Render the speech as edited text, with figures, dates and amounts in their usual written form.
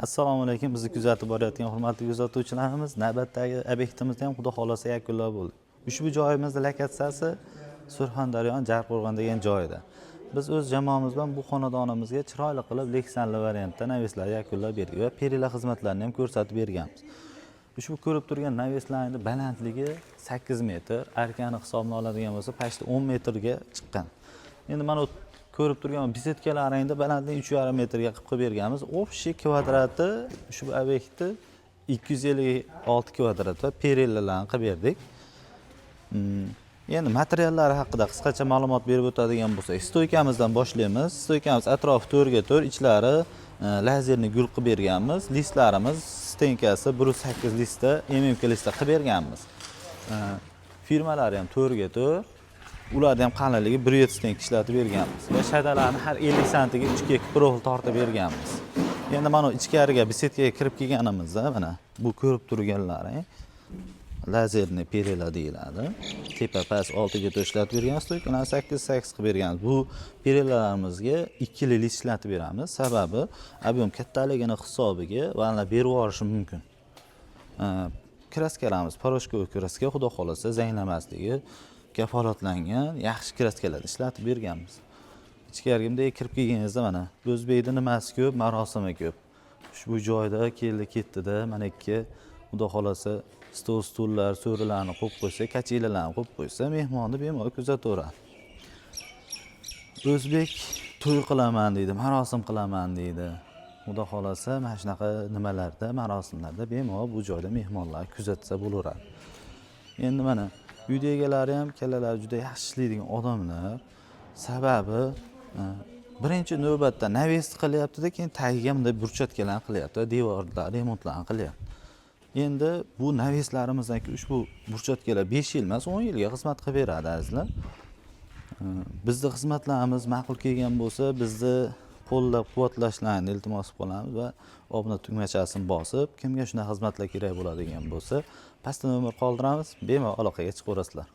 Assalomu alaykum, bizni kuzatib borayotgan hurmatli kuzatuvchilarimiz. Navbatdagi obyektimizni ham, xudo xohlasa, yakunlab bo'ldik. Ushbu joyimizni lokatsiyasi Surxondaryoning Jarqo'rg'on degan joyida. Biz o'z jamoamiz bilan bu xonadonimizga chiroyli qilib leksanli variantda навес lar yakunlab berdik va perila xizmatlarini ham ko'rsatib berganmiz. Ushbu ko'rib turgan навес larning balandligi 8 metr, arkani hisobini oladigan bo'lsa, почти 10 metrga chiqqan. Endi mana bu ko'rib turgan беседка laringni balandligi 3,5 metrga qilib berganmiz. Общий kvadrati ushbu obyektni 256 kvadrat va перила larni qilib berdik. Endi materiallari haqida qisqacha ma'lumot berib o'tadigan bo'lsak, стойка mizdan boshlaymiz. Стойка miz atrofi 4 ga 4, ichlari лазерный gul qilib berganmiz. Listlarimiz стенка si 1,8 listda, ММК listda qilib berganmiz. Firmalari ham 4 ga 4, ularni ham qalinligi 1,7 стенка ishlatib berganmiz va shadalarni har 50 santiga 3 ga 2 profil tortib berganmiz. Endi mana ichkariga, беседка ga kirib kelganimizda, mana bu ko'rib turganlaring лазерный перила deyiladi. Tepa past 6 ga 4 ishlatib berganmiz, стойка larni 8 8 qilib berganmiz. Bu перила larimizga ikkili list ishlatib beramiz. Sababi объем kattaligini hisobiga vanla berib yuborishi mumkin. Краска larimiz порошковый краска, xudo xohlasa, zanglamasligi kafolatlangan yaxshi краска larni ishlatib berganmiz. Ichkariga bunday kirib kelganingizda, mana, o'zbekda nimasi ko'p, marosimi ko'p. Ushbu joyda keldi ketdida mana ikki, xudo xohlasa, stol, stullar, so'rilarni qo'yib qo'ysa, качели larni qo'yib qo'ysa, mehmonni bemalol kuzataveradi. O'zbek to'y qilaman deydi, marosim qilaman deydi. Xudo xohlasa, mana shunaqa nimalarda, marosimlarda bemalol bu joyda mehmonlar kuzatsa bo'laveradi. Endi mana uyda egalari ham kallalari juda yaxshi ishlaydigan odamlar. Sababi birinchi navbatda навес qilyaptida, keyin tagiga bunday брусчатка larni qilyapti, devorlar remontlarni qilyapti. Endi bu навес larimizdan ushbu брусчатка lar 5 yil emas, 10 yilga xizmat qilib beradi, azizlar. Bizni xizmatlarimiz ma'qul kelgan bo'lsa, bizni qo'llab quvvatlashlarini iltimos qilib qolamiz va obuna tugmachasini bosib, kimga shunaqa xizmatlar kerak bo'ladigan bo'lsa, pastda nomer qoldiramiz, bemalol aloqaga chiqaverasizlar.